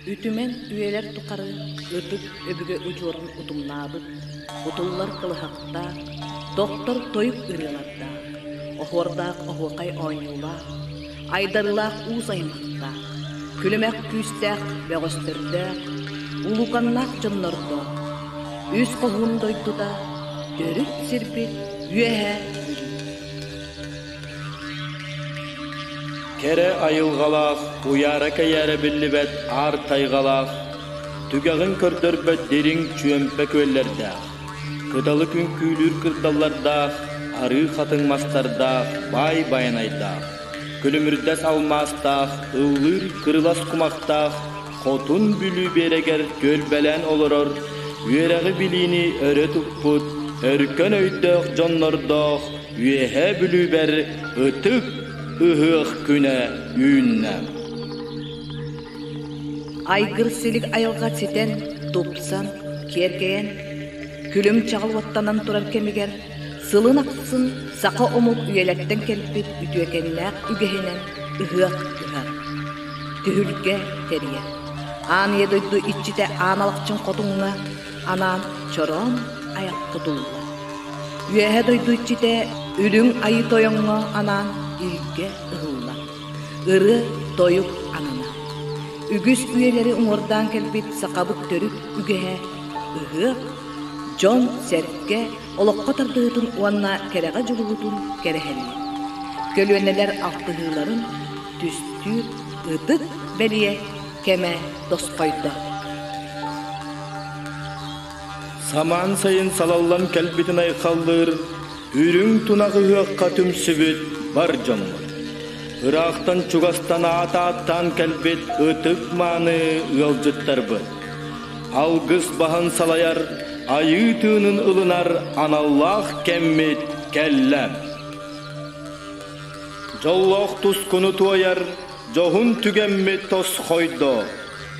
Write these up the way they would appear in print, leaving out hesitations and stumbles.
Үтүмэн үйэлэр тухары ытык өбүгэ удьуорун утумнаабыт, утуллар кылыһахтаах, тохтор тойук ырыалардаах, оһуордаах оһуохай оонньуулаах, айдарыылаах уус аймахтаах, күлүмэх күүстээх бөҕөстөрдөөх, улууканнаах дьоннордоох, үс хоһуун дойдута, төрүт сирбит Үөһээ Бүлүү. Кэрэ айылҕалаах, уйаара-кэйээрэ биллибэт аар тайҕалаах, түгэҕин көрдөрбөт дириҥ чүөмпэ күөллэрдээх, кыталы күҥкүүлүүр кырдаллардаах, арыы хатыҥ мастардаах, баай байанайдаах, күлүмүрдэс алмаастаах, ыллыыр кырылас кумахтаах, Хотун Бүлүү биэрэгэр түөлбэлээн олорор, үөрэҕи-билиини өрө туппут, өркөн өйдөөх дьоннордоох Үөһээ Бүлүүбэр ытык ыһыах күнэ үүннэ. Айгыр-силик айылҕа ситэн, тупсан, киэркэйэн, күлүм-чаҕыл уоттанан турар кэмигэр сылын ахсын саха омук үйэлэртэн кэлбит үтүөкэннээх үгэһинэн ыһыах ыһар, түһүлгэ тэрийэр. Аан ийэ дойду иччитэ Аан Алахчын хотуҥҥа анаан чороон айах тутуллар. Үөһэ дойду иччитэ Үрүҥ Айыы Тойоҥҥо анаан илгэ ыһыллар, ырыа-тойук ананар. Үгүс үйэлэри уҥуордаан кэлбит сахабыт төрүт үгэһэ ыһыах, дьон-сэргэ олоххо тардыһыытын уонна кэрэҕэ дьулуһуутун кэрэһэлиир. Көлүөнэлэр алтыһыыларын түстүүр ытык бэлиэ кэмэ тосхойдо. Самаан сайын салаллан кэлбитин айхаллыыр үрүҥ тунах ыһыахха түмсүбүт бар дьоммут. Ыраахтан чугастан аат ааттаан кэлбит ытык-мааны ыалдьыттарбыт. Алгыс баһын салайар, айыы тыынын ылынар аналлаах кэммит кэллэ. Дьоллоох тускуну туойар дьоһун түгэммит тосхойдо,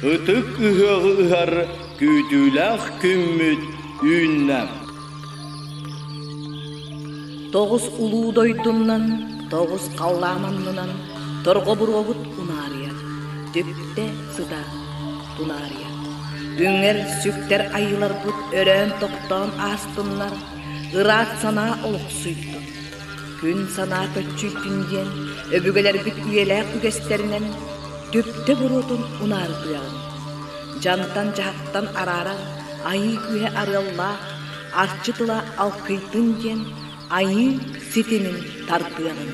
ытык ыһыаҕы ыһар күүтүүлээх күммүт үүннэ. Тоҕус улуу дойдунан, тоҕус халлаан аннынан торҕо буруобут унаарыйар, түптэ сыта тунаарыйар. Үҥэр сүктэр айыыларбыт өрөөн-тохтоон аастыннар, ыраах санаа олохсуйдун. Күн санаа көччүйдүн диэн өбүгэлэрбит үйэлээх үгэстэринэн түптэ буруотун унаарытыаҕыҥ. Дьантан-дьаһахтан арааран айыы күүһэ арыаллаах, арчы тыла алкыйтын диэн айыы ситимин тардыаҕыҥ.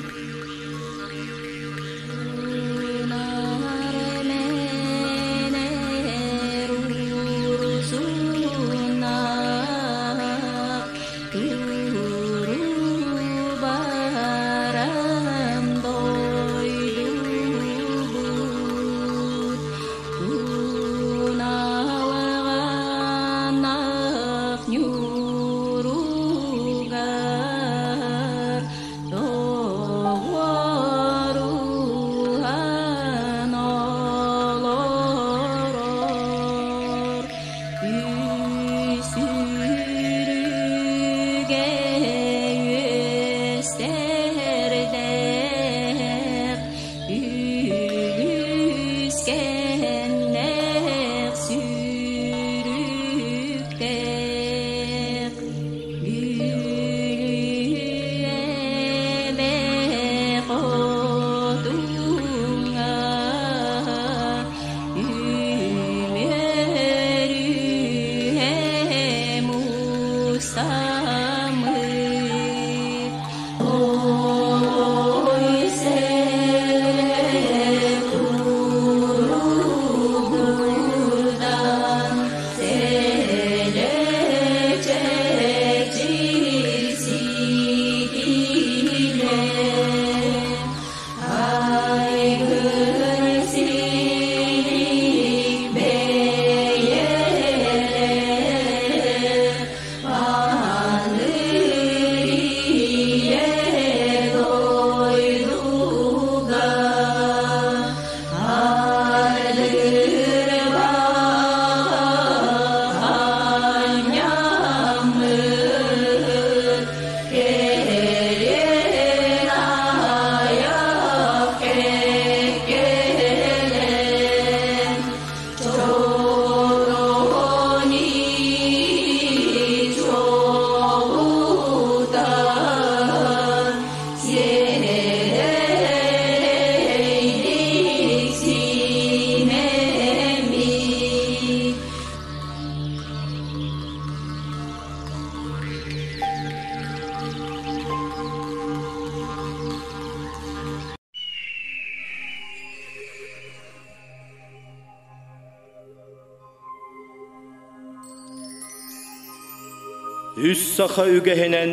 Үс саха үгэһинэн,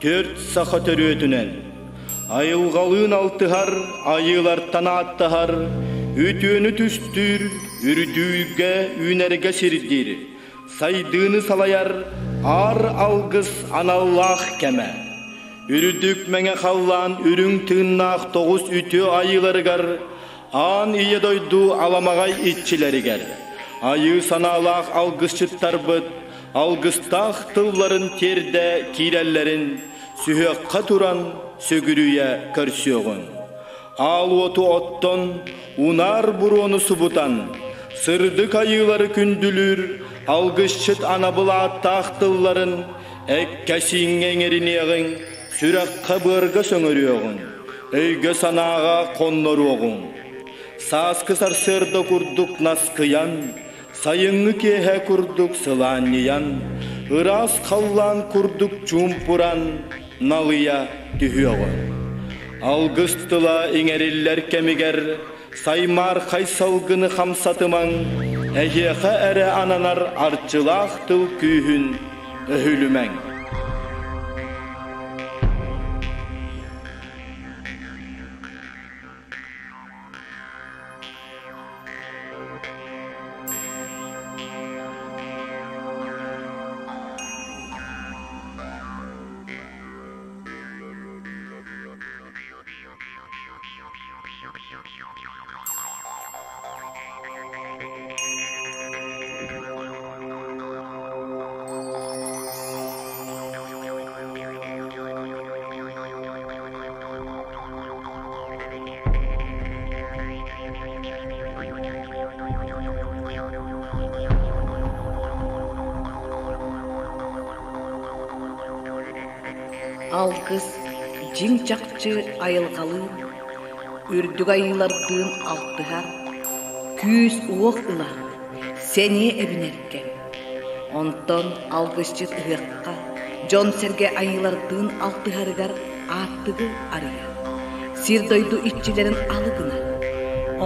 түөрт саха төрүөтүнэн, айылҕалыын алтыһар, айыылартан ааттаһар, үтүөнү түстүүр, үрдүүргэ, үүнэргэ сирдиир, сайдыыны салайар аар алгыс аналлаах кэмэ. Үрдүк мэҥэ халлаан үрүҥ тыыннаах тоҕус үтүө айыыларыгар, аан ийэ дойду аламаҕай иччилэригэр, айыы санаалаах алгысчыттарбыт алгыстаах тылларын тиэрдэ киирэллэрин сүһүөххэ туран сүгүрүйэ көрсүөҕүҥ. Аал уоту оттон, унаар буруону субутан, сырдык айыылары күндүлүүр алгысчыт анабыл ааттаах тылларын эккэ-сииҥҥэ иҥэриниэҕиҥ, сүрэххэ-быарга сөҥөрүөҕүҥ, өйгө-санааҕа хонноруоҕуҥ. Сааскы сарсыарда курдук наскыйан, сайыҥҥы киэһэ курдук сылаанньыйан, ыраас халлаан курдук чуумпуран налыйа түһүөҕүҥ. Алгыс тыла иҥэриллэр кэмигэр саймаархай салгыны хамсатымаҥ, эһиэхэ эрэ ананар арчылаах тыл күүһүн өһүлүмэҥ. Алгыс дьиҥ-чахчы айылҕалыын, үрдүк айыылардыын алтыһар, күүс-уох ылар, сэниэ эбинэр кэм. Онтон алгысчыт ыһыахха дьон-сэргэ айыылардыын алтыһарыгар ааттыгы арыйар, сир-дойду иччилэрин алы гынар.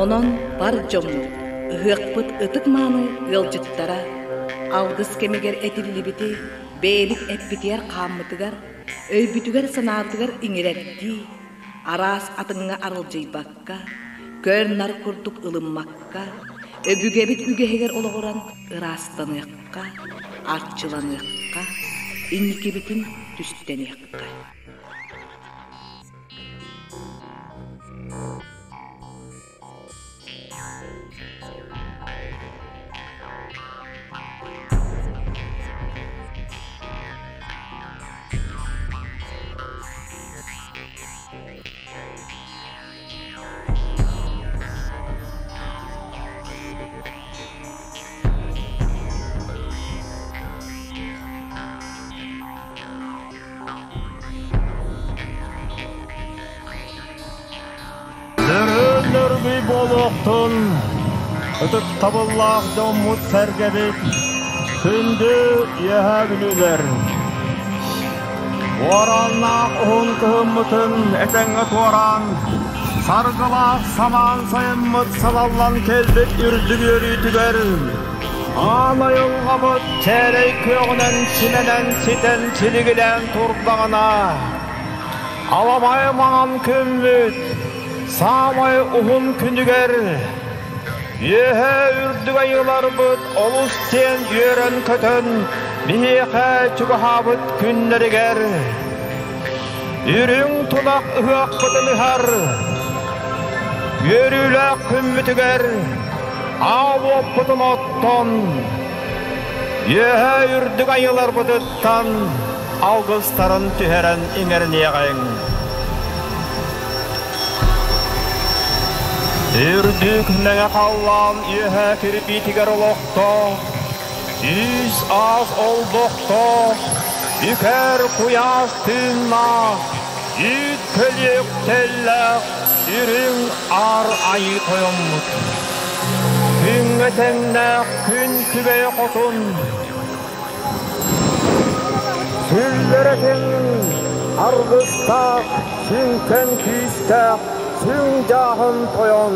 Онон бар дьоммут, ыһыахпыт ытык-мааны ыалдьыттара алгыс кэмигэр этиллибити бэйэбит эппитигэр-хааммытыгар, өйбүтүгэр-санаабытыгар иҥэрэрдии, араас атыҥҥа аралдьыйбакка, көр-нар курдук ылыммакка, өбүгэбит үгэһигэр олоҕуран ыраастаныахха, арчыланыахха, инникибитин түстэниэххэ. Нөрүөн-нөргүй буолуохтун, ытыктабыллаах дьоммут-сэргэбит, күндү Үөһээ Бүлүүлэр! Уорааннаах уһун кыһыммытын этэҥҥэ туораан, саргылаах самаан сайыммыт салаллан кэлбит үрдүк үөрүүтүгэр аан айылҕабыт чээрэй күөҕүнэн симэнэн ситэн силигилээн турдаҕына, аламай маҥан күммүт саамай уһун күнүгэр Үөһээ үрдүк айыыларбыт олус диэн үөрэн-көтөн биһиэхэ чугаһаабыт күннэригэр үрүҥ тунах ыһыахпытын ыһар үөрүүлээх күммүтүгэр аал уоппутун оттон Үөһээ үрдүк айыыларбытыттан алгыстарын түһэрэн иҥэриниэҕиҥ. Үрдүк мэҥэ халлаан үөһээ кирбиитигэр олохтоох, үс аас олбохтоох, үкэр куйаас тыыннаах, үүт көлүөк тэллээх үрүҥ аар айыы тойоммут. Күҥҥэ тэҥнээх күн күбэй хотун, Сүллэрэ тэҥ аргыстаах, сүҥкэн күүстээх сүҥ дьааһын тойон.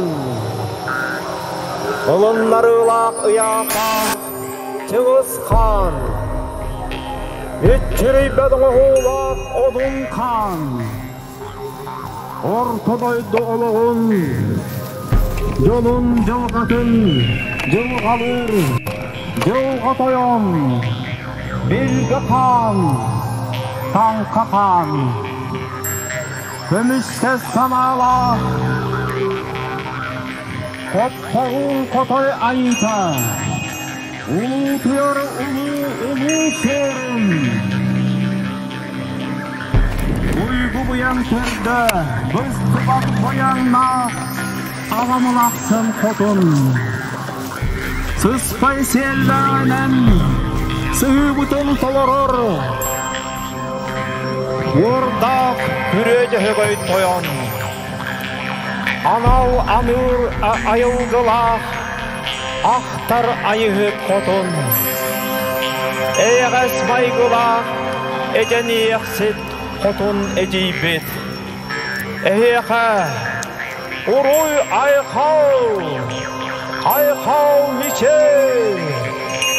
Ылыннарыылаах ыйаахаах Чыҥыс Хаан. Иччирийбэт оҥоһуулаах Одун Хаан, Орто дойду олоҕун, дьонун дьылҕатын дьылҕалыыр Дьылҕа Тойон, Билгэ Хаан, Таҥха Хаан, Көмүскэс санаалаах Хотхоҕун хотой айыыта, Улуутуйар улуу улуу суорун, Уйгу быйаҥ төрдө, быстыбат быйаҥнаах аҕам улахсын хотун. Сыспай сиэллээҕинэн сыһыыбытын толорор, Уордаах күрүө дьөһөгөй тойон. Анал аныыр айылгылаах ахтар айыһыт хотун, эйэҕэс майгылаах эдьэниэхсит хотун эдьиийбит. Эһиэхэ уруй айхал, айхал мичил,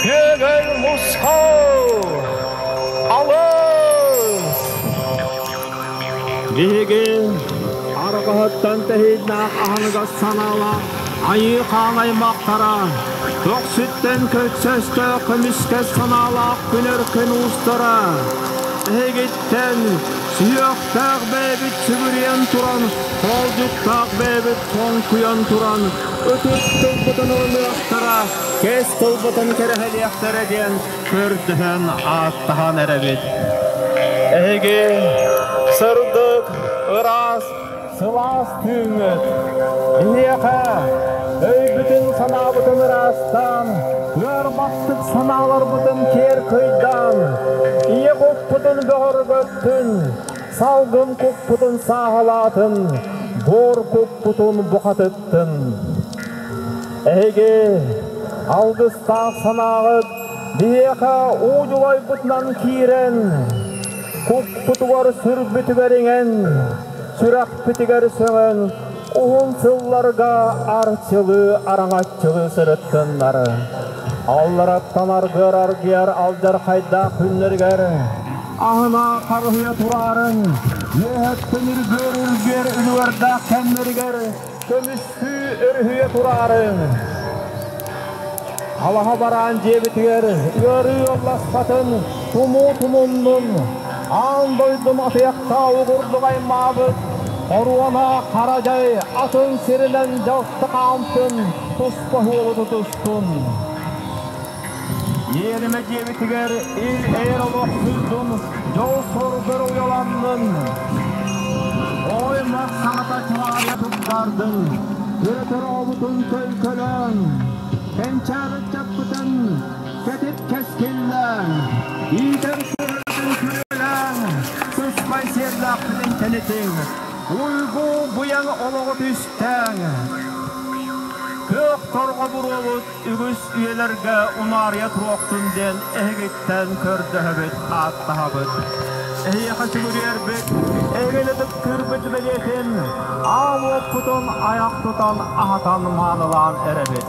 күөгэл мусхал, алыс! Биһиги арҕаһыттан тэһииннээх аһыныгас санаалаах айыы хаан аймахтара, көхсүттэн көксөстөөх көмүскэс санаалаах күн-өркөн уустара, эһигиттэн сүһүөхтээх бэйэбит сүгүрүйэн туран, хоолдьуктаах бэйэбит хоҥкуйан туран, ытык тылбытын ылыныахтара, кэс тылбытын кэрэһэлиэхтэрэ диэн көрдөһөн ааттаһан эрэбит. Эһиги сырдык, ыраас, сылаас түүҥҥүт биһиэхэ өйбүтүн-санаабытын ыраастаан, ыарбаттык санааларбытын киэр кыйдаан, ийэ куппутун бөҕөргөттүн, салгын куппутун сааһылаатын, буор куппутун бухатыттын. Эһиги алгыстаах санааҕыт биһиэхэ уу дьулайбытынан киирэн, куппутугар сүрбүтүгэр иҥэн, сүрэхпитигэр сөҥөн, уһун сылларга арчылыы араҥаччылыы сырыттыннар. Аллараттан аргыар аргыйар алдьархайдаах күннэригэр аһына харыһыйа тураарын, үөһэттэн үргүөр үргүөр үлүгэрдээх кэмнэригэр Көмүскүү өрүһүйэ тураарын, Алаһа бараан дьиэбитигэр ыарыы ыалласпатын, тумуу тумуннун, аан дойдум атыйахтаа угурдук аймаабыт, хоруона хара дьай атын сиринэн дьалты хаамтын, туспа уолу тутустун. Иэримэ дьиэбитигэр ил-эйэр олох сыйдун, дьол-соргор уйаланнын. Ой-мах саҥата чаҕаарыйа туттардын, өрөтөр оҕобутун төлкөлөөн, кэнчээри ыччаппытын кэтит кэскиллээн, иитэр сүрүн күрүөлээн, сыспай сиэллээхпитин тэнитиҥ, уйгу быйаҥ олоҕу түстээҥ. Күөх торҕо буруобут үгүс үйэлэргэ унаарыйа туруохтун диэн эһигиттэн көрдөһөбүт, ааттаһабыт. Эһиэхэ сүгүрүйэрбит, эһигини ытыктыырбыт бэлиэтин аал уоппутун айах тутан аһатан маанылаан эрэбит.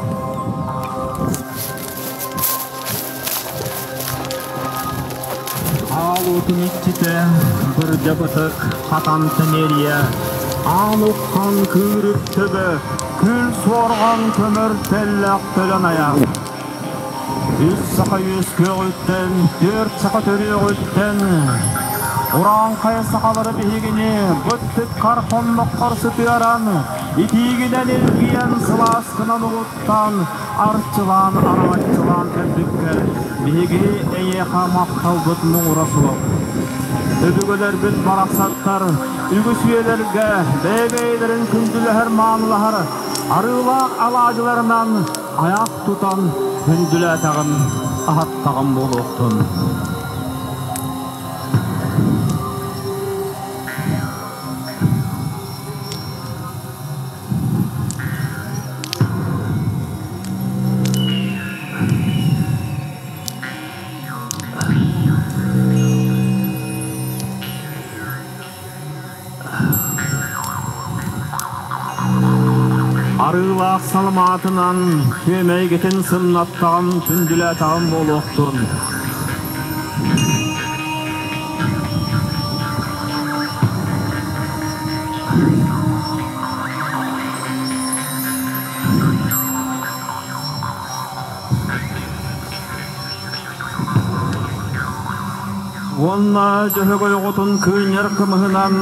Аал уотун иччитэ бырдьабытык хатан тэмиэрийэ, аан уххан кыырык төбө, күл суорҕан көмөр тэллэх төлөн айах. Үс саха үөскүөҕүттэн, түөрт саха төрүөҕүттэн, урааҥхай сахалары биһигини быттык хар хонноххор сытыаран, итиигинэн илгийэн сылааскынан угуттаан, арчылаан араҥаччылаан кэлбиккэр биһиги эйиэхэ махталбыт муҥура суох. Өбүгэлэрбит барахсаттар үгүс үйэлэргэ бэйэ-бэйэлэрин күндүлэһэр-маанылаһар арыылаах алаадьыларынан айах тутан күндүлээтэҕим, аһаттаҕым буолуохтун. Арыылаах саламаатынан күөмэйгитин сымнаттаҕым, күндүлээтэҕим буолуохтун. Уонна Дьөһөгөй оҕотун кыынньар кымыһынан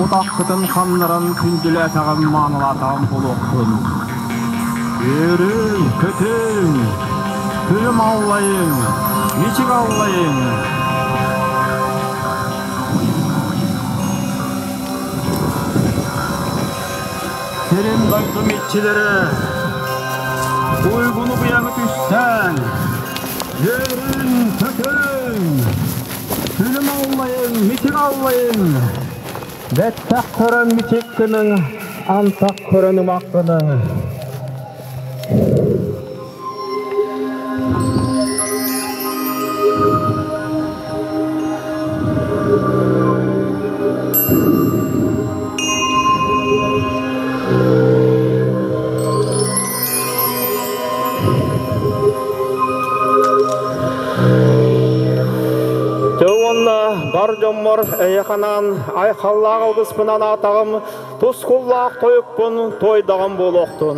утаххытын ханнаран күндүлээтэҕим маанылаатаҕым буолуохтун. Үөрүҥ, көтүҥ, күлүм аллайыҥ, мичик аллайыҥ! Сирин дойдум иччилэрэ, уйгуну быйаҥы түстээн, үөрүн, көтүҥ, күлүм аллайыҥ, мичик аллайыҥ! Бэттэх көрөн мичик гыныҥ, антах көрөн ымах гыныҥ. Дьэ уонна бар дьоммор эйэханаан айхаллаах алгыспынан аатаҕым, тускуллаах тойукпун туойдаҕым буолуохтун.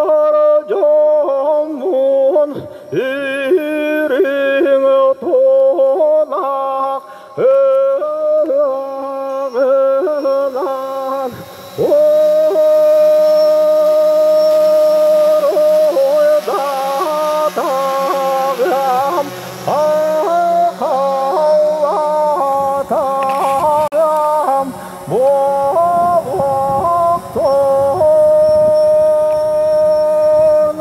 Бар дьоммун үрүҥ тунах ыһыаҕынан уруйдатаҕым, айхаллатаҕым буолуохтун.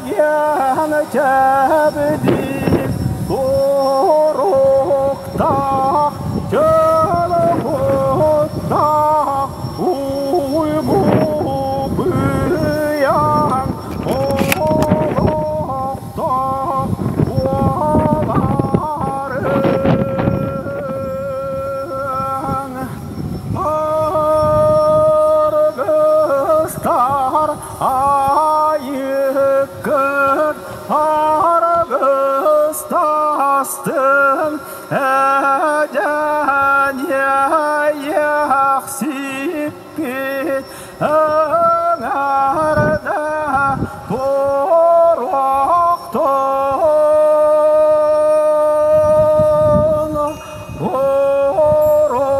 Чэгиэн чэбдик туруктаах, чөл куттаах уйгу быйаҥ олохтоох буоларын. Аргыстар айыккыт аргыстастын эдьэн иэйэхсиппит ыҥарда туруохтун. Орой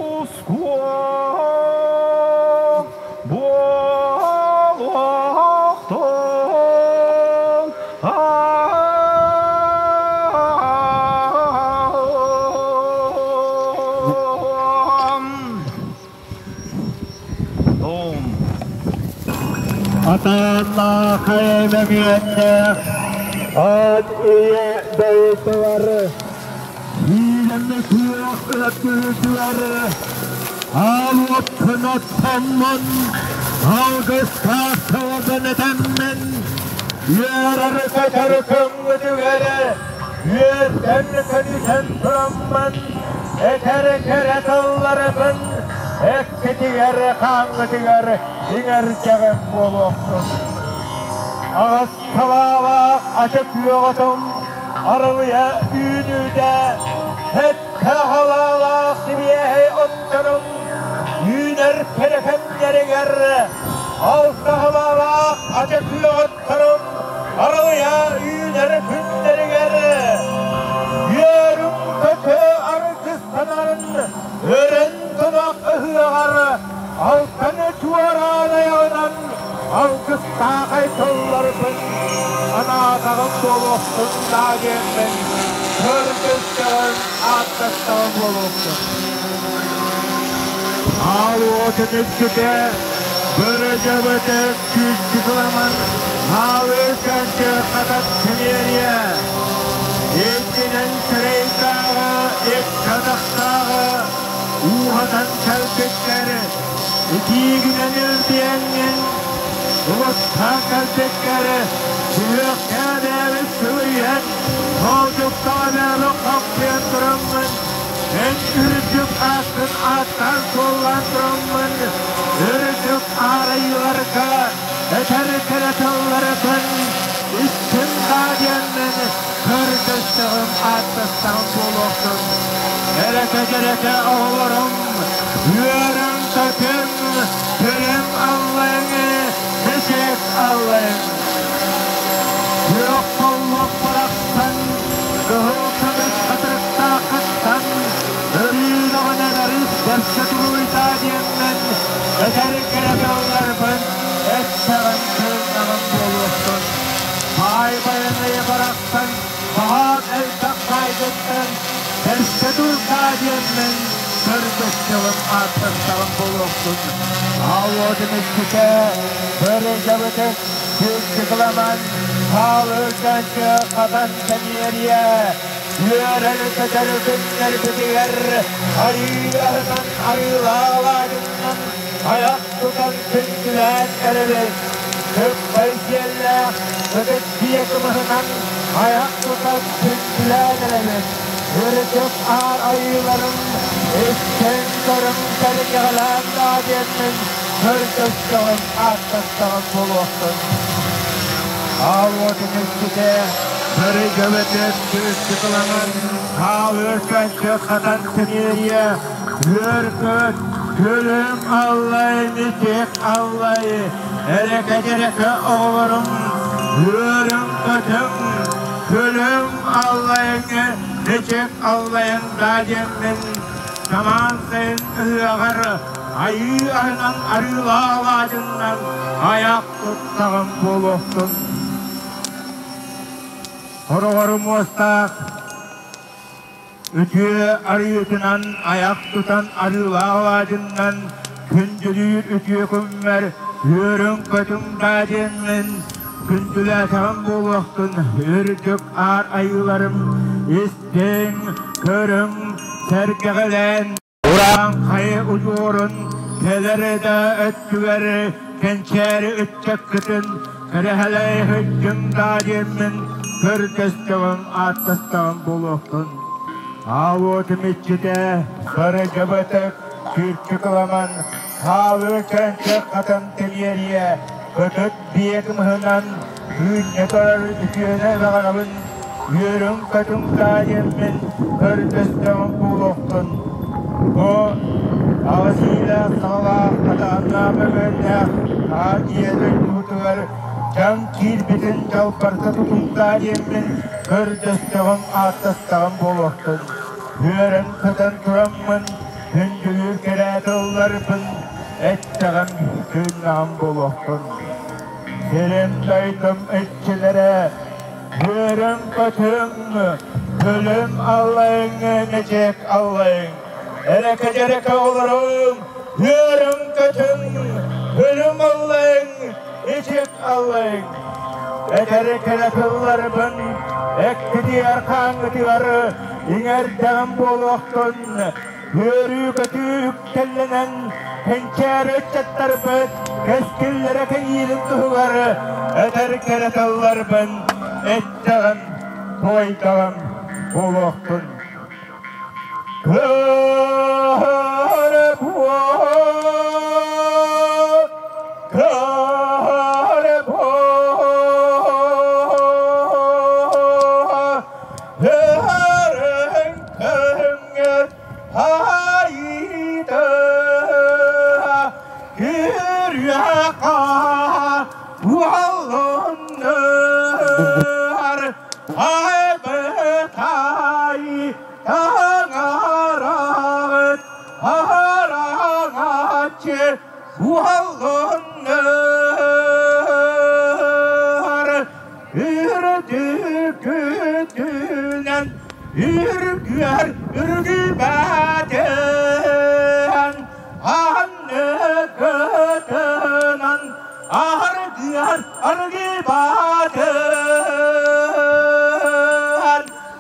тускуо буолуохтун. Ам. Атааннаах эмэҥиэннээх ат ийэ дойдулары сиилэммэ күөх өттүгэр аал уоппун оттоммун, алгыстаах тылбын этэммин, үөрэр-көтөр көҥүтүгэр үөрдэн көтүтэн тураммын, этэр кэрэ тылларбын эккитигэр хааҥҥытыгар иҥэрдэҕим буолуохтун. Аҕыс салаалаах ачык үөҕэтум арылыйа үүнүүтэ, сэттэ халаалаах сибиэһэй отторум үүнэр кэрэкэмнэригэр, алта халаалаах ачык үөҕэтторум арылыйа үүнэр күннэригэр, үөрүм көтө аргыстанарын өрөн тунах ыһыаҕар алтаны чуораан айаҕынан алгыстаахай тылларбын анаатаҕым буолуохтун даа диэммин көрдөстөҕүм, ааттастаҕым буолуохтун. Аал уотун иччитэ бөрөдьөбөтө күүскү кыламан аалы кэнчэ хатат симиэриэ. Итинэн сирэйдээҕи, икки атахтааҕы ууһатан кэлбиттэр. Итиигинэн илбиэҥҥин, Улуттан кэлбиккэр сүһүөхтээбит сылыйан, хоолдьуктаҕа хаппыйан тураммын, эн үрдүк ааккын ааттаан-суоллаан тураммын, үрдүк аарайыыларга этэр кэрэ тылларбын истиҥ даа диэммин көрдөстөҕүм, ааттастаҕым буолуохтун. Эрэкэ-дьэрэкэ оҕолорум, үөрэн-көтөн, күлүм аллайыҥ, ичик аллайыҥ. Күөх холлох барахсан, кыһыл көмүс хатырыктааххыттан, өрүүнэҕинэн арыс бэрсэ туруйдаа диэммин, этэр кэрэ тылларбын эттэҕим тыыннаҕым буолуохтун. Баай байанайы барахсан, баһаам элбэх баайгыттан, бэрсэ турдаа диэммин, көрдөстөҕүм ааттастаҕым буолуохтун. Аал-уотун иччитэ, бөрө-дьабытык, күлчү кыламан, хаал өлгөнчө хатан сэниэриэ, үөрэр-көтөр күннэрбитигэр арыы аһынан арыылаах алаадьыннан айах тутан күндүлээн эрэбит. Сыппай сиэллээх ытык биэ кымыһынан айах тутан күндүлээн эрэбит. Үрдүк аар айыыларым истэн көрүҥ сэргэҕэлээн даа диэммин көрдөстөҕүм, ааттастаҕым буолуохтун. Аал уотун иччитэ, бөрө дьөбөтүн күрүччү кылаҥын, хаал өркөнчө хатан тимиэрийэ, үөр-көт, күлүм аллай, мичик аллай, эрэкэ-дьэрэкэ оҕолорум, үөрүҥ-көтүҥ, күлүм аллайыҥ, мичик аллайыҥ даа диэммин, самаан сайын ыһыаҕар айыы аһынан арыылаах алаадьыннан айах туттаҕым буолуохтун. Хороҕору муостаах үтүө арыытынан айах тутан арыылаах алаадьыннан күндүлүүр үтүө күммэр үөрүҥ-көтүҥ даа диэммин күндүлээтэҕим буолуохтун үрдүк аар айыыларым истиҥ, көрүҥ, сэргэҕэлээн Урааҥхай удьуорун кэлэр да өттүгэр кэнчээри ыччаккытын кэрэһэлэй сылдьыҥ даа диэммин көрдөстөҕүм, ааттастаҕым буолуохтун. Аал-уотум иччитэ бары дьабытык күүрчү кыламан хаалыы кэнчэх хатан тэлиэрийэ кытыт биэ кымыһынан күүнньэ турар үтүөнэ баҕарабын үөрүҥ-көтүҥ даа диэммин көрдөстөҕүм буолуохтун. Бу аҕыс иилээх саҕалаах хатааннаах мөҥүөннээх аан ийэ дойдубутугар дьаҥ киирбитин дьалбарта тутуҥтаа диэммин көрдөстөҕүм, ааттастаҕым буолуохтун. Үөрэн-көтөн тураммын, күндүлүүр кэрэ тылларбын эттэҕим, тыыннаҕым буолуохтун. Сирим дойдум иччилэрэ Үөрүҥ-көтүҥ, күлүм аллайыҥ, нэчиэк аллайыҥ, эрэкэ-дьэрэкэ олоруҥ, үөрүҥ-көтүҥ, күлүм аллайыҥ, ичик аллайыҥ. Этэр кэрэ тылларбын эккитигэр хааҥҥытыгар иҥэрдэҕим буолуохтун, үөрүү-көтүү үктэллэнэн кэнчээри ыччаттарбыт кэскиллэрэ кэҥиирин туһугар этэр кэрэ тылларбын эттэҕим, туойдаҕым буолуохтун. Кыһары буо, кыһары буо, Көһүҥҥэр хайда күрүөхэ уолуннар айбытай таҥараҕыт араҥаччы уолуннар Үрдүкүтүнэн үргүөр үргүбэтэн, анныкытынан аргыар аргыбатын,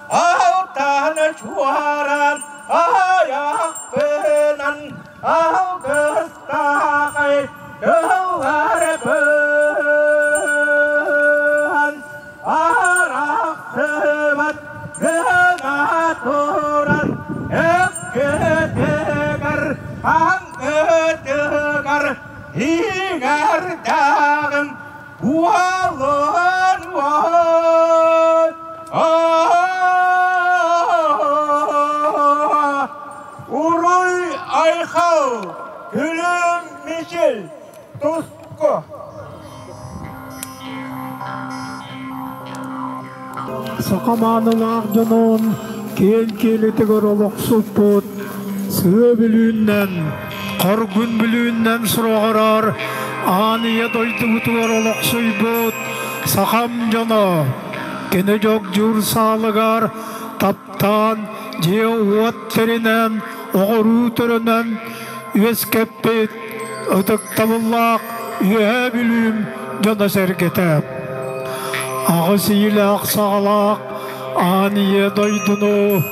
алтан чуоран аяқпынан алгыстаахай тылларбын. Саха маанылаах дьонун киэҥ киэлитигэр олохсуппут Сыа Бүлүүннэн, Хоргун Бүлүүннэн сураҕырар Аан Ийэ дойдубутугар олохсуйбут сахам дьоно, кини дьогдьуур саалыгар таптаан дьиэ-уот тэринэн, оҕоруу төрөнөн үөскэппит ытыктабыллаах Үөһээ Бүлүүм дьоно-сэргэтэ. Аҕыс иилээх саҕалаах Аан Ийэ дойдуну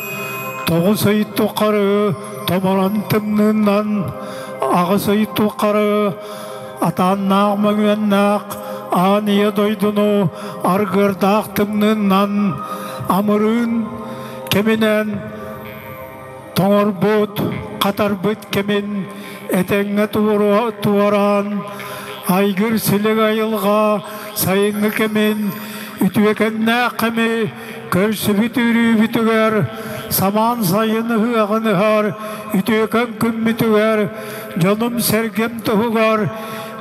тоҕус ый тухары томорон тымныынан, аҕыс ый тухары атааннаах мөҥүөннээх Аан Ийэ дойдуну аргыардаах тымныынан амырыын кэминэн тоҥорбут, хатарбыт кэмин этэҥҥэ туораан, айгыр силик айылҕа сайыҥҥы кэмин үтүөкэннээх кэми көрсүбүт үөрүүбүтүгэр, самаан сайын ыһыаҕын ыһар үтүөкэн күммүтүгэр, дьонум-сэргэм туһугар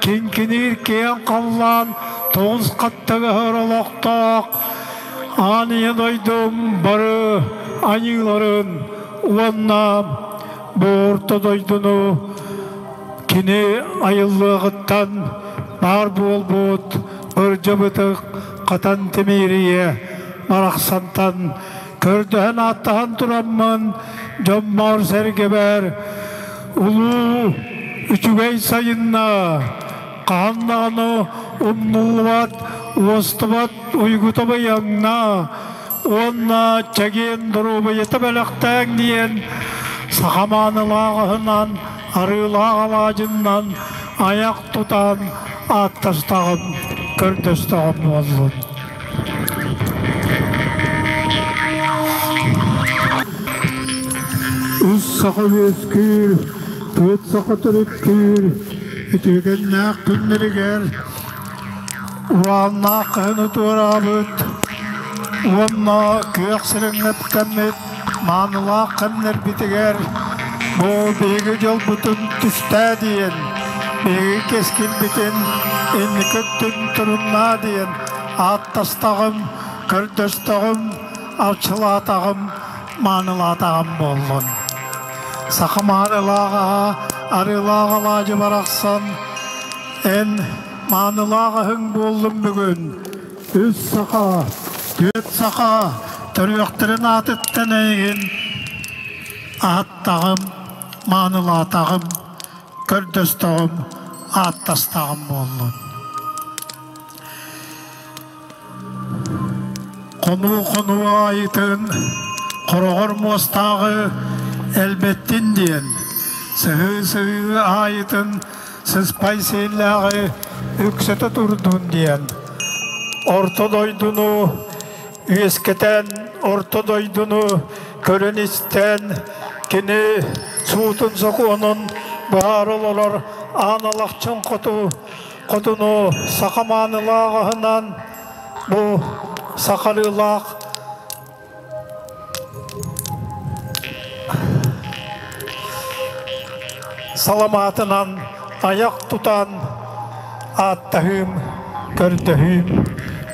киҥкиниир киэҥ халлаан тоҕус хаттыгаһар олохтоох Аан Ийэ дойдум бары айыыларын уонна бу орто дойдуну кини айыллыаҕыттан баар буолбут ырдьабытык хатан тимиирийэ барахсантан көрдөһөн ааттаһан тураммын дьоммор-сэргэбэр улуу үчүгэй сайынна хаһан даҕаны умнуллубат, уостубат уйгута быйаҥна уонна чэгиэн доруобуйата бэлэхтээҥ диэн саха маанылаах аһынан, арыылаах алаадьыннан айах тутан ааттастаҕым, көрдөстөҕүм буоллун. Үс саха үөскүүр, түөрт саха төрүттүүр, үтүөкэннээх күннэригэр урааннаах кыһыны туораабыт уонна күөх сирэҥнэттэммит маанылаах кэмнэрбитигэр бу биһиги дьолбутун түстээ диэн, биһиги кэскилбитин инники өттүн туруннаа диэн ааттастаҕым, көрдөстөҕүм, арчылаатаҕым, маанылаатаҕым буоллун. Саха маанылаах аһа, арыылаах алаадьы барахсан, эн маанылаах аһыҥ буоллун бүгүн. Үс саха, түөрт саха төрүөхтэрин аатыттан эйигин аһаттаҕым, маанылаатаҕым, көрдөстөҕүм, ааттастаҕым буоллун. Хонуу-хонуу аайытын хороҕор муостааҕы элбэттин диэн, сыһыы-сыһыы аайытын сыспай сиэллээҕи үксэтэ турдун диэн, орто дойдуну үөскэтэн, орто дойдуну көрөн-истэн, кини суутун-сокуонун быһаара олорор Аан Алахчын хоту Хотуну саха маанылаах аһынан бу сахалыылаах саламаатынан айах тутан ааттаһыым, көрдөһүүм,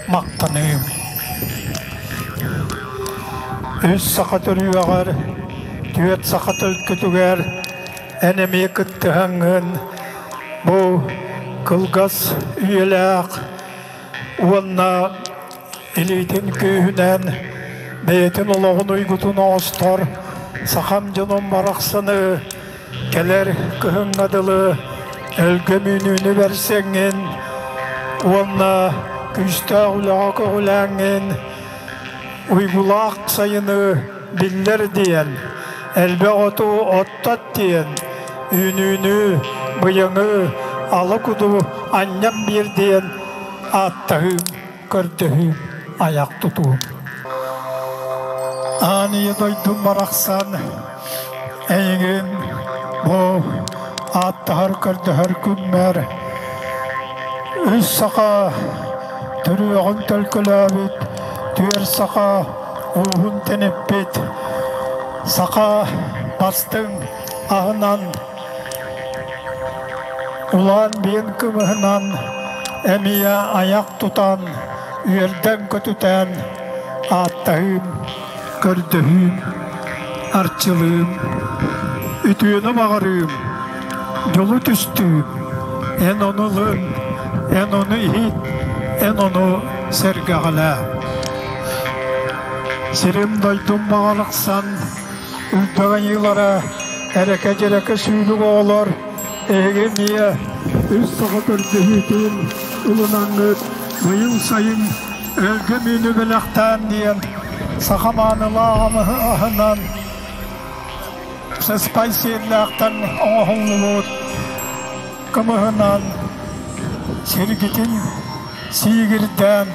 махтаныым. Үс саха төрүөҕэр, түөрт саха төлкөтүгэр эн эмиэ кыттыһаҥҥын Бу кылгас үйэлээх уонна илиитин күүһүнэн бэйэтин олоҕун уйгутун оҥостор сахам дьонун барахсаны кэлэр кыһыҥҥа дылы өлгөм үүнүүнү бэрсэҥҥин уонна күүстээх үлэҕэ көҕүлээҥҥин уйгулаах сайыны биллэр диэн, элбэх оту оттот диэн, үүнүүнү, быйаҥы, ала куду анньан биэр диэн ааттаһыым, көрдөһүүм, айах тутуум. Аан ийэ дойдум барахсан эйигин бу ааттаһар көрдөһөр күммэр үс саха төрүөҕүн төлкөлөөбүт түөр саха ууһун тэниппит саха бастыҥ аһынан улаан биэн кымыһынан эмиэ айах тутан үөрдэн-көтүтэн ааттаһыым, көрдөһүүм, арчылыым, үтүөнү баҕарыым, дьолу түстүүм, эн ону ылын, эн ону иһит, эн ону сэргэҕэлээ. Сирим-дойдум баҕалахсан, үрдэх айыылара, эрэкэ-дьэрэкэ сүүрүк оҕолор, эһиги эмиэ үс саха көрдөһүүтүн ылынаҥҥыт быйыл сайын өлгөм үүнү бэлэхтээн диэн саха маанылаах аһынан сыспай сиэллээхтэн оҥоһуллубут кымыһынан сиргитин сиигирдээн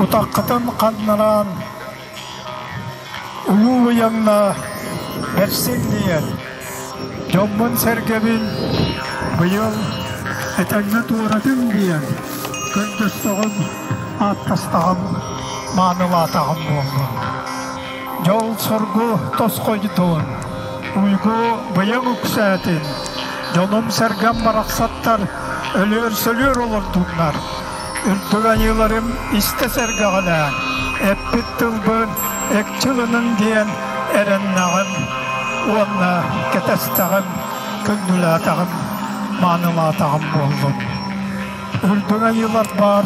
утаххытын ханнаран Улуу Уйаҥна бэрсиҥ диэн дьоммун-сэргэбин быйыл этэҥҥэ туоратыҥ диэн көрдөстөҕүм, ааттастаҕым, маанылаатаҕым буоллун. Дьол-соргу тосхойдун, уйгу быйаҥ үксээтин, дьонум-сэргэм барахсаттар өлүөр-сөлүөр олордуннар, Үрдүк айыыларым истэ сэргэҕэлээн, эппит тылбын экчи ылыныҥ диэн эрэннэҕим уонна кэтэстэҕим, күндүлээтэҕим, маанылаатаҕым буоллун. Үрдүк айыылар баар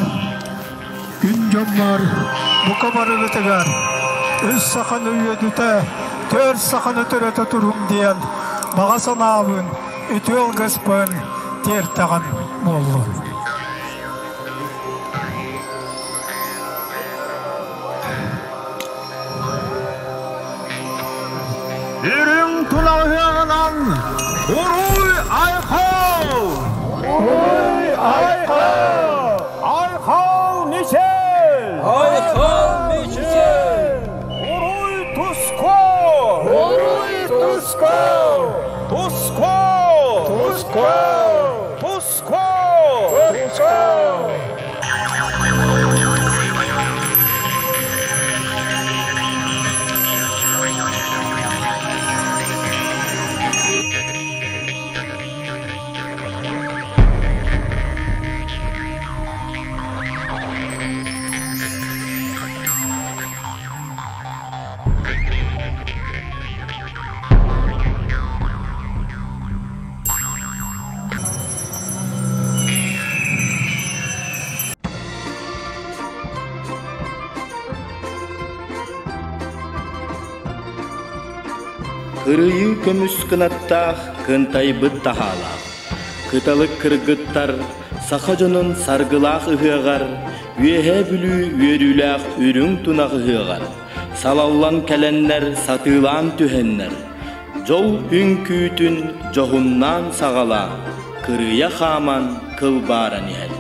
күн дьоннор бука барыгытыгар үс саханы үөдүтэ, түөрт саханы төрөтө туруҥ диэн баҕа санаабын, үтүө алгыспын тиэртэҕим буоллун. Үрүҥ тулаһыаҕынан Уруй Айхал! Уруй Айхал! Айхал Мичел! Айхал Мичел! Уруй Туско! Уруй Туско! Туско! Туско! Туско! Туско! Кырыйыы көмүс кынаттаах, кынтайбыт таһаалаах, кыталык кыргыттар саха дьонун саргылаах ыһыаҕар, Үөһээ Бүлүү үөрүүлээх үрүҥ тунах ыһыаҕар салаллан кэлэннэр сатыылаан түһэннэр, дьол үҥкүүтүн дьоһуннаан саҕалаан, кырыйа хааман кылбааран иһэллэр.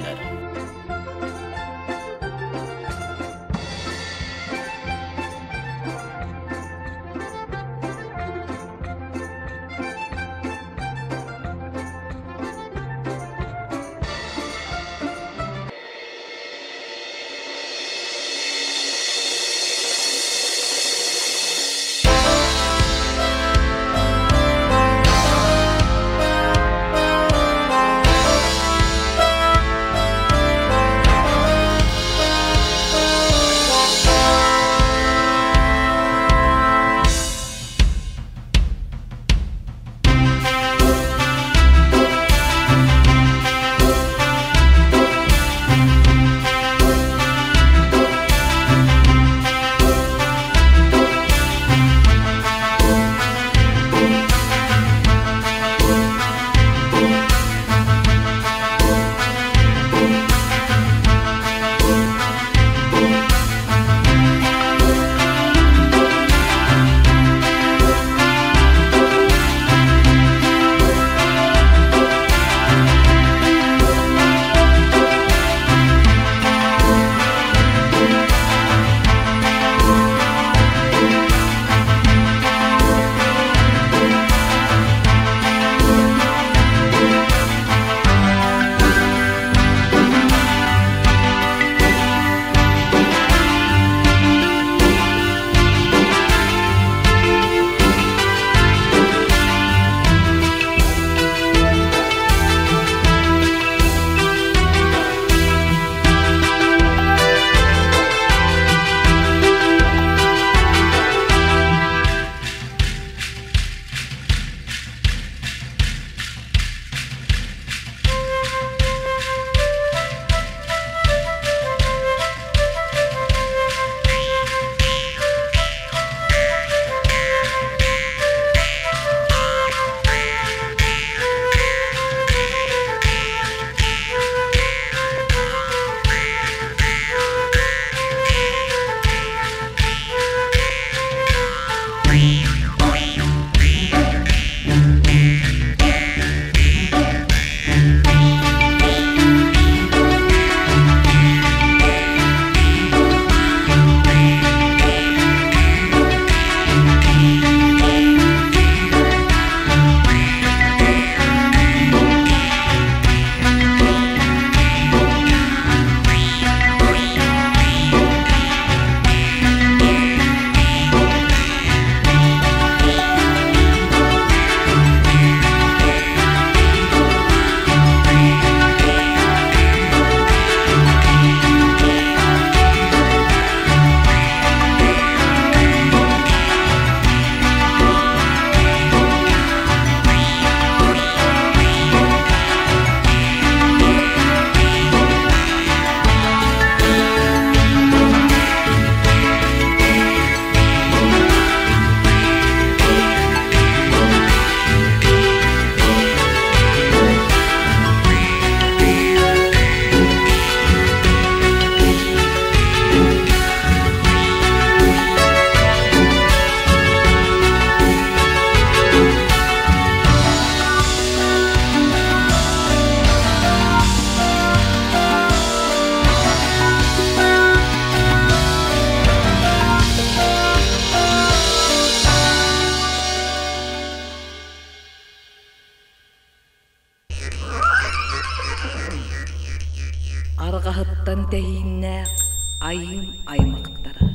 Айыым аймахтара,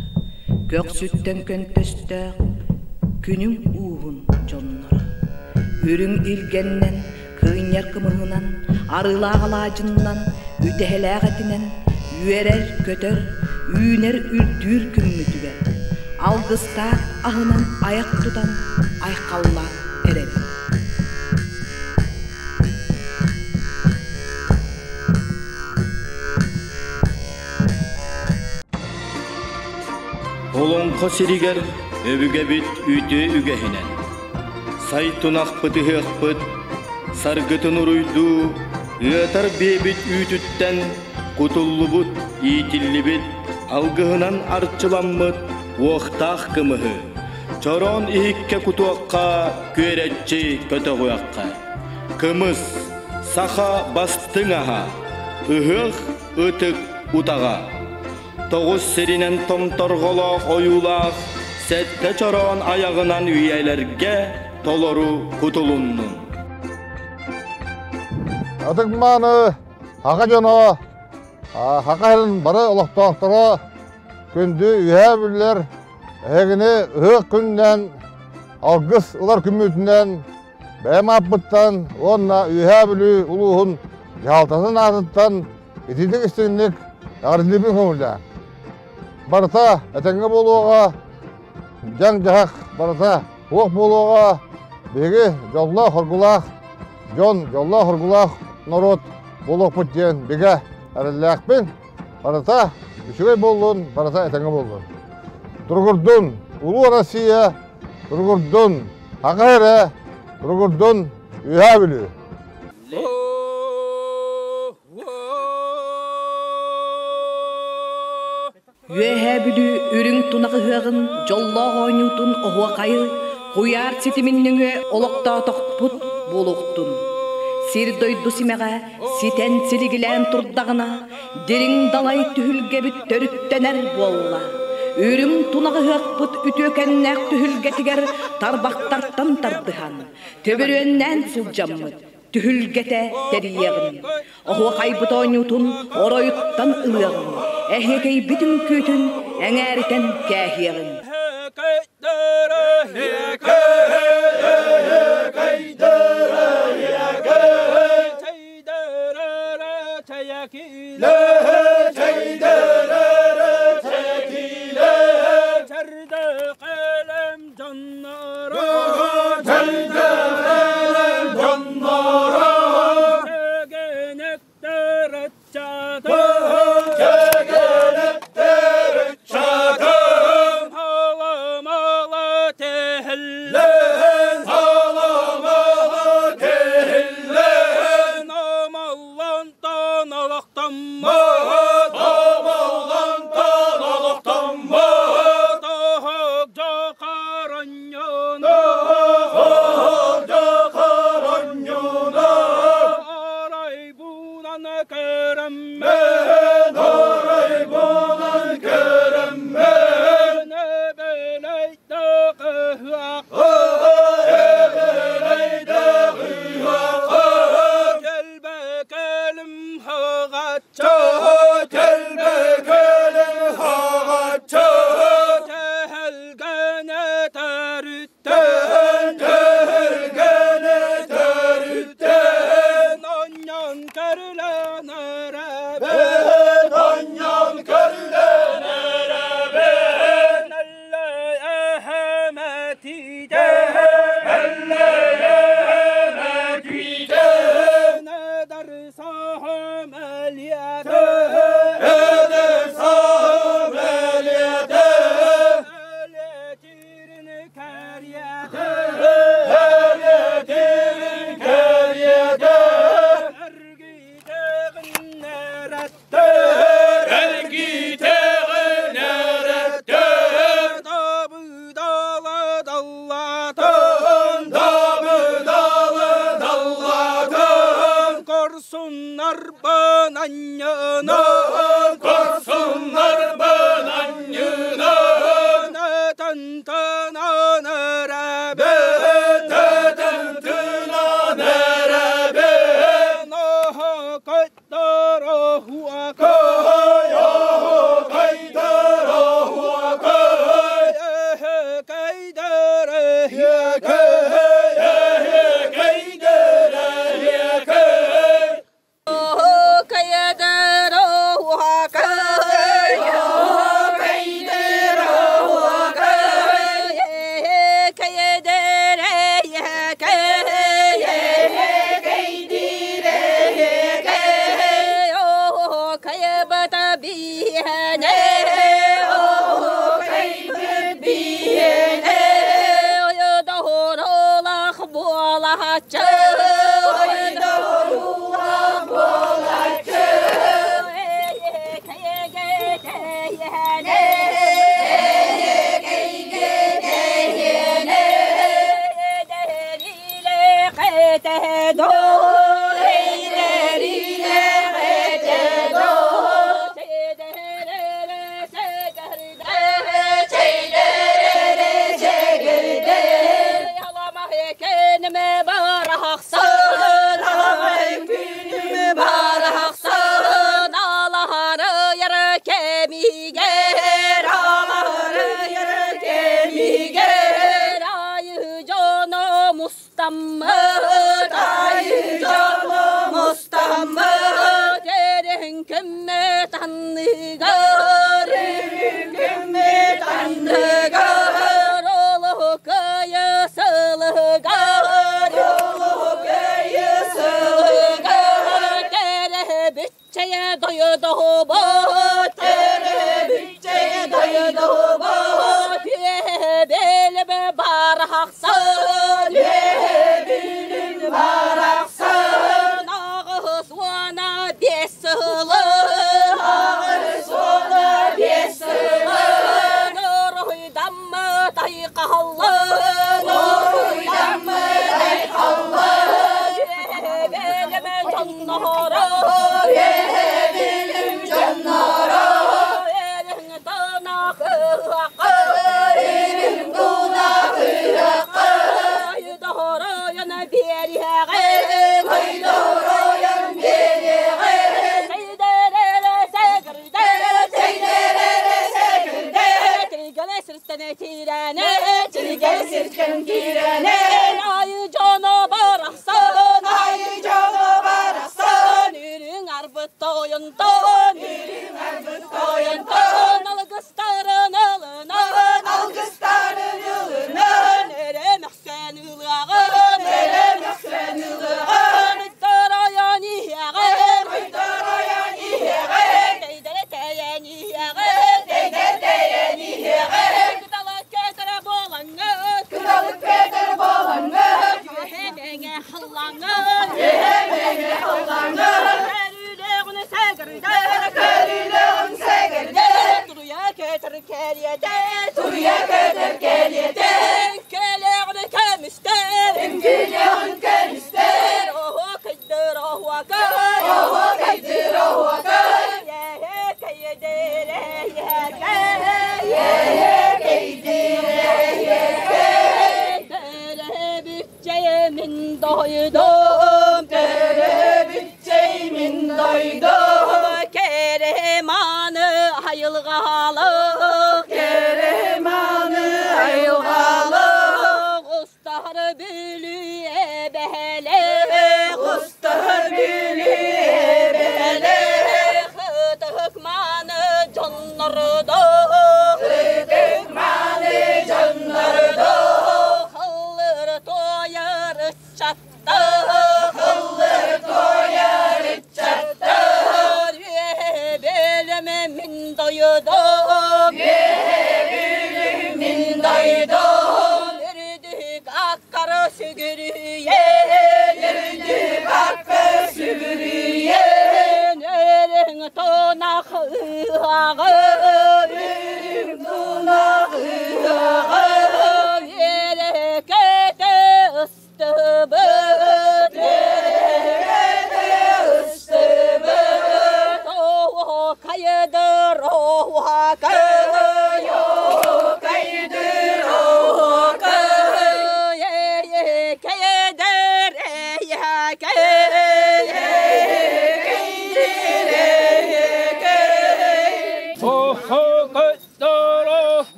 көхсүттэн көнтөстөөх күнүм ууһун дьонноро, үрүҥ илгэннэн, кыынньар кымыһынан, арыылаах алаадьыннан, үтэһэлээх этинэн үөрэр-көтөр, үүнэр-үрдүүр күммүтүгэр алгыстаах аһынан айах тутан айхаллаан эрэбит. Олоҥхо сиригэр өбүгэбит үтүө үгэһинэн, сай тунахпыт ыһыахпыт, саргытын уруйдуу, ыатар биэбит үүтүттэн кутуллубут, иитиллибит, алгыһынан арчыламмыт уохтаах кымыһы чороон иһиккэ кутуохха, күөрэччи көтөҕүөххэ. Кымыс, саха бастыҥ аһа, ыһыах ытык утаҕа. Тоҕус сиринэн томторҕолоох ойуулаах сэттэ чороон айаҕынан үйэлэргэ толору кутулуннун. Ытык-мааны саха дьоно, саха сирин бары олохтоохторо күндү үөһээ бүллэр эһигини ыһыах күнүнэн алгыс ылар күммүтүнэн бэйэм ааппыттан уонна Үөһээ Бүлүү улууһун дьаһалтатын аатыттан итинник истиҥник эҕэрдэлиибин көҥүллээн. Барыта этэҥҥэ буолуоҕа, дьаҥ-дьаһах барыта суох буолуоҕа, биһиги дьоллоох-хоргулаах дьон, дьоллоох-хоргулаах норуот буолуохпут диэн бигэ эрэллээхпин. Барыта үчүгэй буоллун, барыта этэҥҥэ буоллун. Туругурдун, Улуу Россия, туругурдун, Аҕа эрэ, туругурдун, Үөһээ Бүлүү! Үөһээ Бүлүү үрүҥ тунах ыһыаҕын дьоллоох оонньуутун оһуохайы куйаар ситимин нөҥүө олохтоотохпут буолуохтун. Сир-дойду симэҕэ ситэн силигилээн турдаҕына, дириҥ далай түһүлгэбит төрүттэнэр буолла. Үрүҥ тунах ыһыахпыт үтүөкэннээх түһүлгэтигэр тарбахтартан тардыһан, төбөрүөннээн сылдьаммыт, түһүлгэтэ тэрийиэҕин, оһуохайбыт оонньуутун оройуттан ылыаҕын, эһиэкэйбит үҥкүүтүн эҥээритэн кээһиэҕин.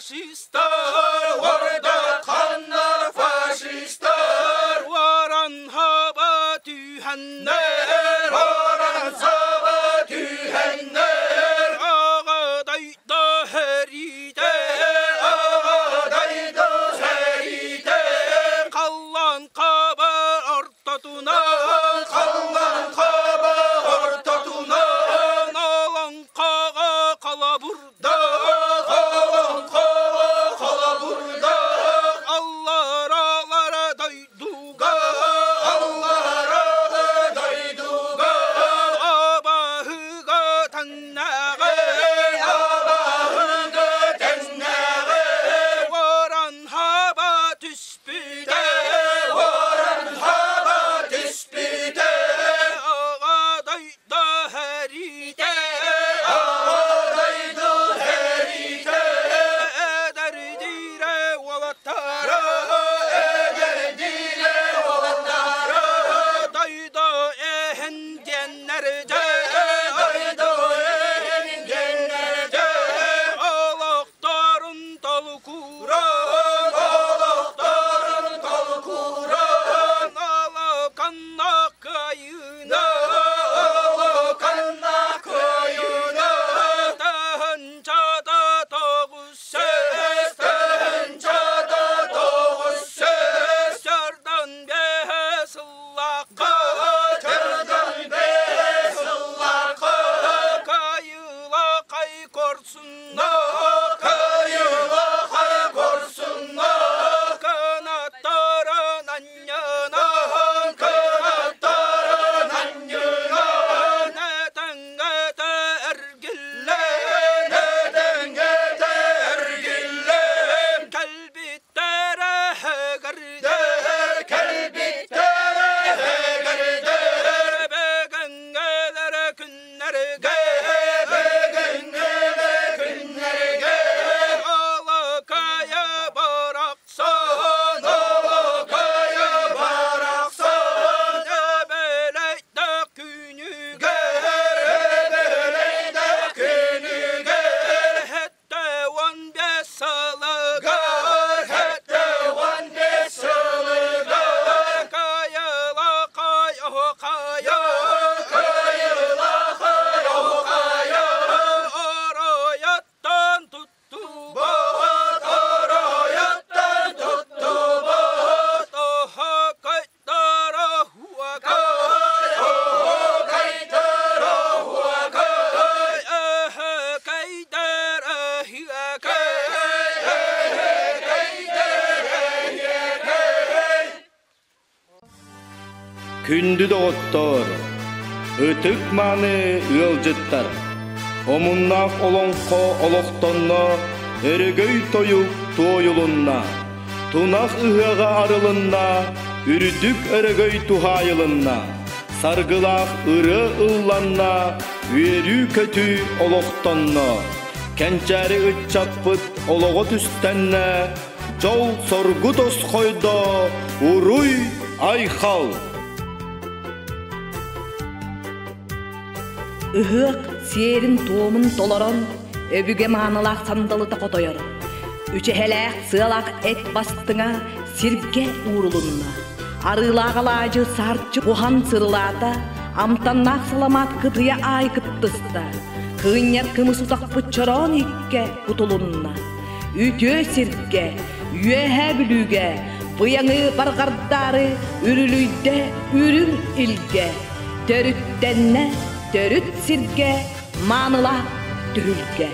Фашистар, уордатханнар фашистар, Уоран хаба түһэннэр, Уоран хаба түһэннэр, Аҕа дойду сэриитэ, Аҕа дойду сэриитэ, Халлаан хаба ортотунан, Халлаан хаба ортотунан, Олоҥхоҕо холобурда, Олоҥхоҕо холобурда, Алларалара дойдуга, Алларала дойдуга, Абаһыга таҥнаҕы, Абаһыга тэҥнэҕи, Уоран хаба түспүтэ, Уоран хаба түспүтэ, Аҕа дойду сэриитэ, Аҕа дойду сэриитэ, Эдэрдиирэ уолаттара, Эдэрдиирэ уолаттара, Дойду иһин диэннэрдэ, Дойду иһин диэннэрдэ, Олохторун толкууран, Олохторун толкууран, Алаканна кыайыына, Алаканна кыайыына, Таһынчата тоҕус сүүс, Таһынчата тоҕус сүүс, Сардан бэһэ сыллаахха, Сардан бэһэ сыллаахха, Кайыла кай корсунна, Кайыла кай корсунна, Канаттарын анньынан, Канаттарын анньынан, Этэҥҥэтэ эргиллэн, Этэҥҥэтэ эргиллэн, Кэлбиттэрэ кэрдэр, Кэлбиттэрэ кэрдэр, Бэгэҥҥэлэрэ күннэргэ, Бэгэҥҥэлэрэ күннэргэ, Алакайа барахсан, Алакайа барахсан, Эбэлэйдэх күнүгэр, Эбэлэйдэх күнүгэр, 75 сылыгар, 75 сылыгар, Кайыла кай кайа, Кайыла кай кайа, Оройоттон туттубат, Оройоттон туттубат, Оһо кайтара хуакай, Оһо кайтара хуакай, Эһэ кайдара хиакай, Эһэ кайдара хиакай. Күндү доҕоттоор, ытык-мааны ыалдьыттар, омуннаах олоҥхо олохтонно, өрөгөй тойук туойулунна, тунах ыһыаҕа арылынна, үрдүк өрөгөй туһаайылынна, саргылаах ырыа ылланна, үөрүү-көтүү олохтонно, кэнчээри ыччаппыт олоҕо түстэннэ, Дьол-соргу тосхойдо, уруй айхал! Ыһыах сиэрин-туомун толорон, өбүгэ маанылаах сандалыта хотойор. Үчэһэлээх сыалаах эт бастыҥа сиргэ уурулунна. Арыылаах алаадьы саарчы уһан сырылаата, амтаннаах саламаат кытыйа аай кыттыста. Кыынньар кымыс утахпыт чороон иккэ кутулунна. Үтүө сиргэ, Үөһээ Бүлүүгэ быйаҥы барҕардаары үрүлүйдэ үрүҥ илгэ, төрүттэннэ төрүт сиргэ маанылаах түһүлгэ.